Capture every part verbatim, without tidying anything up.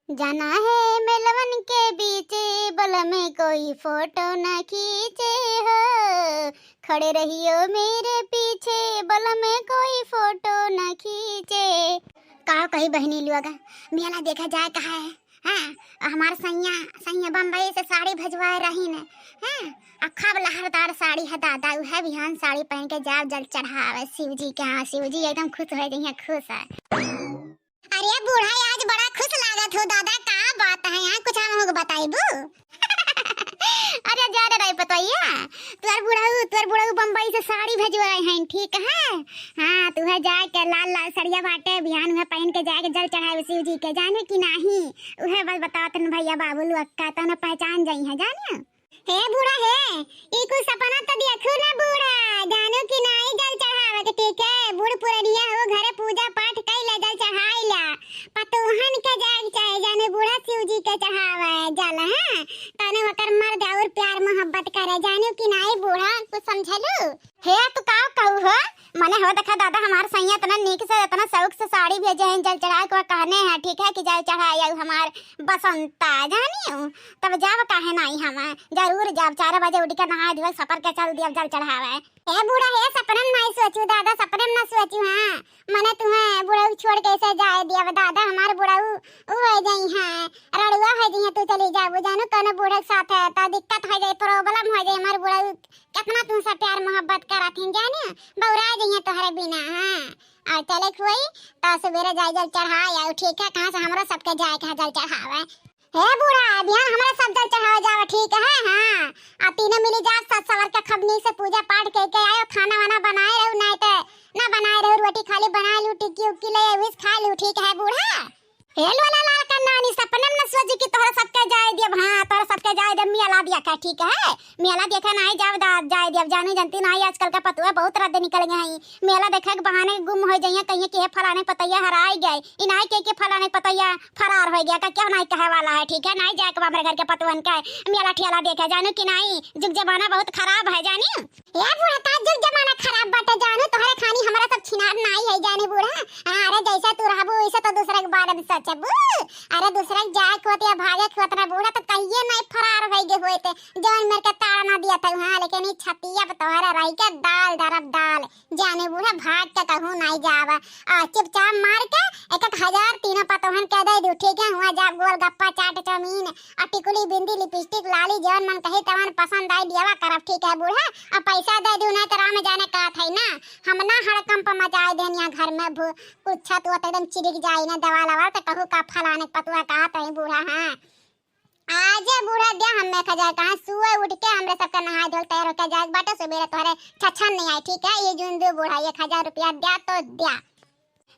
जाना है मेलवन के बीचे, बल में कोई फोटो न खींचे हो, खड़े रहियो मेरे पीछे, बल में कोई फोटो न खींचे। का कही बहिनी लोग, मेला देखे जाए कहा है, हाँ, हमार सैया, सैया बम्बई से साड़ी भेजवाए रही ने, हाँ, आ खूब लहरदार साड़ी है दादा, उहे बिहान साड़ी पहन के जाब जल चढ़ावे शिव जी के। हाँ, शिव जी एकदम खुश हो जइहे, खुश है। अरे बूढ़ा, आज बड़ा खुश लागत हो दादा, का बात है? यहाँ कुछ हम लोग बताइबू? अरे जा रे राई पतोहिया, तोर बुढ़ऊ, तोर बुढ़ऊ बम्बई से साड़ी भेजवाए हैं, ठीक है? हाँ, तू है जाए के लाल लाल सड़िया बाटे, बिहान उहे पहन के जाए के जल चढ़ाए शिव जी के, जाने कि नाही? उहे बस बतावत न भैया बाबू लोग का, तने पहचान जाई है, जाने? हे बूढ़ा हे, ई कुल सपना तो देखू ना बूढ़ा, जानो कि नाही जल चढ़ावे के, ठीक है? बूढ़ पुरनिया हो, घरे पूजा पाठ कई ले, जल चढ़ाई ला। पतोहन के जाए के चाहे, जाने बूढ़ा शिव जी के चढ़ावे जल, हाँ? तने ओकर मर्द और प्यार मोहब्बत करे, जानो कि नाही बूढ़ा, कुछ समझलू? हे, तू का कहू हो? मने हो देखा दादा, हमार सैया इतना नीक से, इतना शौक से साड़ी भेजे हैं, जल चढ़ाए के कहने हैं, ठीक है, कि जल चढ़ाए आऊ हमार बसंता, जानियो, तब जाब काहे नाही हम, जरूर जाब, चार बजे उठ के नहाए धोए सपर के चल दियब जल चढ़ावे। ए बूढ़ा हे, सपने में नाही सोचू दादा, सपने में ना सोचू, हाँ, मने तुम्हें बुढ़ऊ छोड़ के ऐसे जाए दियब दादा, हमार बुढ़ऊ उ हो जाई है, रड़ुआ हो जाई है, तू चली जाबू, जानो कौनो बूढ़े के साथ है, तो दिक्कत हो जाई, problem हो जाई, हमार बुढ़ऊ कितना तुमसे प्यार मोहब्बत करत हैं, जाने, बौरा जइहे तोहरे बिना, हाँ। और चले के होई, तो सवेरे जाए जल चढ़ाए आऊ, ठीक है? कहाँ से हमरा सबके जाए के है जल चढ़ावे। हे बूढ़ा, बिहान हमरा सब जल चढ़ावे जावे, ठीक है? हाँ। आ तीनों मिली जाब, सज सवर के खूब नीक से पूजा पाठ कइके आयो, खाना वाना बनाए रहू, नाहीं तो ना बनाए रहू, रोटी खाली बनाए लू, टिक्की उक्की ले आऊ, खा लू, ठीक है बूढ़ा? हे लोला लाल का नानी, सपने में न सोची कि तोहरा सबके जाए दियब। हाँ, तोहरा सबके जाए दियब, मेला देखे, ठीक है? मेला देखे नाही जाब दा-, जाए दियब। जानी जनती नाही, आजकल का पतुआ बहुत रद्द निकल गए हैं। मेला देखे के बहाने गुम हो जाइए, कहिए कि हे फलाने पतैया हराई गए। ई नाही कहे कि फलाने पतैया फरार हो गया, का क्यों नाही कहे वाला है, ठीक है? नाही जाए के बा हमरे घर के पतुअन के मेला ठेला देखे, जानो कि नाही? जुग जमाना बहुत खराब है, जानी? ए बूढ़ा, का जुग जमाना खराब बाटे जानू, तोहरे खानी हमरा सब छिनार नाई है जानी बूढ़ा। हाँ, अरे जैसे तू रहबू वैसे तो दूसरे के बारे में सोचबू। अरे दूसरे के जाए के होत या भागे के होत ना बूढ़ा, तो कहिए नाई फरार होई गे होते, जौन मेरे के ताड़ ना दिया था। हाँ, लेकिन ई छतिया पे तोहरे रही के दाल धरब दाल, जानी बूढ़ा, भाग के कहूँ नाई जावा। आ चुपचाप मार के एक एक हजार तीनों पतोहन के दे दू, ठीक है? हुआ जाब गोलगप्पा चाट चाउमीन आ टिकुली, बिंदी, लिपस्टिक, लाली, जवन मन कही तवन पसंद आई दियावा करब, ठीक है बूढ़ा? अब पैसा दे दू, नहीं तो राम जाने का थे ना, हम ना हड़कंप मचाए देन यहाँ घर में भू-, कुछ छत वत एकदम चिरिक जाई ना, दवा लवा तो कहू का फलाने पतुआ कहा थे बूढ़ा। हाँ, आजे बूढ़ा द्या हम एक हजार कहाँ, सुबह उठ के हमरे सबके नहाए धोल तैयार होके जाए के बाटे, सुबेरे तोहरे छछन नहीं आई, ठीक है? ये जून दो बूढ़ा, एक हजार रुपया द्या तो द्या।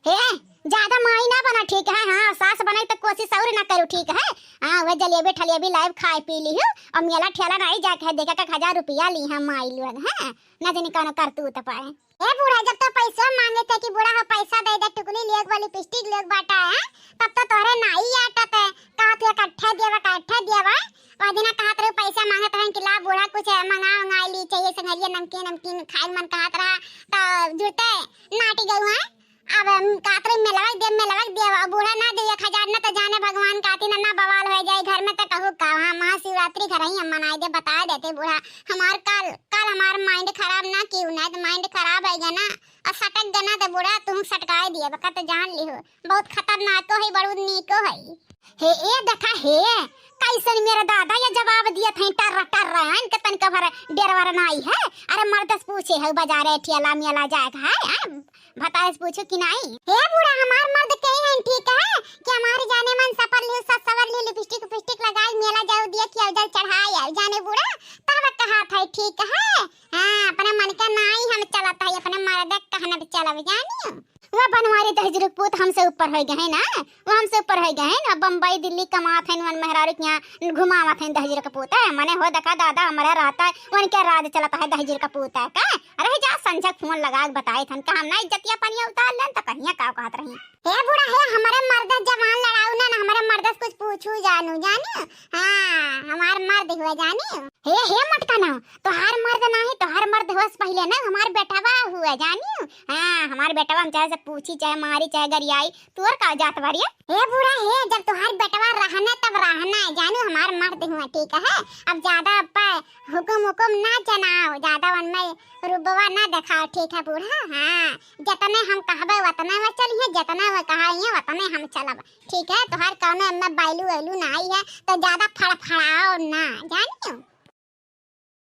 हे, ज्यादा माई ना बना, ठीक है? हाँ, सास बनाई तो कोशिश और ना करू, ठीक है? हाँ, वह जलेबी ठलेबी लाइव खाए पी लिहू और मेला ठेला नहीं जाके है, देखा का एक हजार रुपया ली हम माई लोग, हाँ? ना जानी कौन करतूत पाए। ए बूढ़ा, जब तो पैसा मांगे थे कि बूढ़ा हो पैसा दे दे, टिकुली लियो, लिपस्टिक लियो बाटा है, तब तो तोहरे नाई आटत है, कहा तू इकट्ठे दियावा, इकट्ठे दियावा। वह दिना कहत रहे पैसा मांगत रहे कि ला बूढ़ा कुछ मंगा उंगा ली चाहिए, संगरिया नमकीन नमकीन खाए मन कहत रहा, तो जुटे नाटी गऊ है। अब हम कातरे में लवक दे, में लवक दे, अब बूढ़ा ना दे एक हजार, ना तो जाने भगवान काती ना, ना बवाल हो जाए घर में, तो कहू का, हाँ, महाशिवरात्रि घर ही हम मनाए दे, बता देते बूढ़ा, हमार कल, कल हमार mind खराब ना कियो, ना तो mind खराब है ना, और सटक गना तो बूढ़ा तुम सटकाए दिए, बका तो जान लिहो, बहुत खतरनाको है, बड़ू नीको है। हे, ए देखा हे, कैसन मेरा दादा ये जवाब दिया था, टर टर रहन के तनिक भर डेरवर नाई है। अरे मर्दस पूछे है बाजारे ठेला मेला जाए के है, हैं? भतारे से पूछो कि नाई? हे बूढ़ा, हमार मर्द कहे हैं ठीक है कि हमार जाने मन सपर लियो, सस सवर लियो, लिपस्टिक उपिस्टिक लगाई, मेला जाओ दिया कि जल चढ़ाई आए। जाने बूढ़ा, तब कहा था ठीक है। हाँ, अपने मन का नाई हम चलत है, अपने मर्द कहना भी चलब जानियो। वो बनवारी दहिजरू के पूत हमसे ऊपर हो गए हैं ना, वो हमसे ऊपर हो गए हैं ना। बम्बई दिल्ली कमात हैं, उन मेहरारू के यहाँ घुमावत हैं दहिजरू के पूत है। मने हो देखा दादा, हमारा रहता है, उनके राज चलता है दहिजरू के पूत है का? अरे जा संझक फोन लगा के बताए थन का हम ना इज्जतिया पनिया उतार लेन तो कहिया का कहत रही। हे बूढ़ा हे, हमारे मर्द जवान लड़ाऊ ना, ना हमारे मर्द से कुछ पूछू जानू, जानू? हाँ, हमार मर्द हुआ जानू। हे, हे मटका ना, तोहार मर्द नाही, तोहार मर्द होस पहिले ना, हमार बेटवा हुआ, जानियो? हाँ, हमार बेटवा हम चाहे से पूछी, चाहे मारी, चाहे गरियाई, तोर का जात बाड़िया? हे बूढ़ा हे, जब तोहार बेटवा हुआ, ठीक है? अब ज्यादा अब्बा हुकुम हुकुम ना जनाओ, ज्यादा उनमें रुबवा ना देखाओ, ठीक है बूढ़ा? हाँ, जतने हम कहबे वतने में चलिए, जतने में कहाइए वतने हम चलब, ठीक है? तोहार कौनो एमे बायलू वैलू ना आई है, तो ज्यादा फड़फड़ाओ ना, जानियो?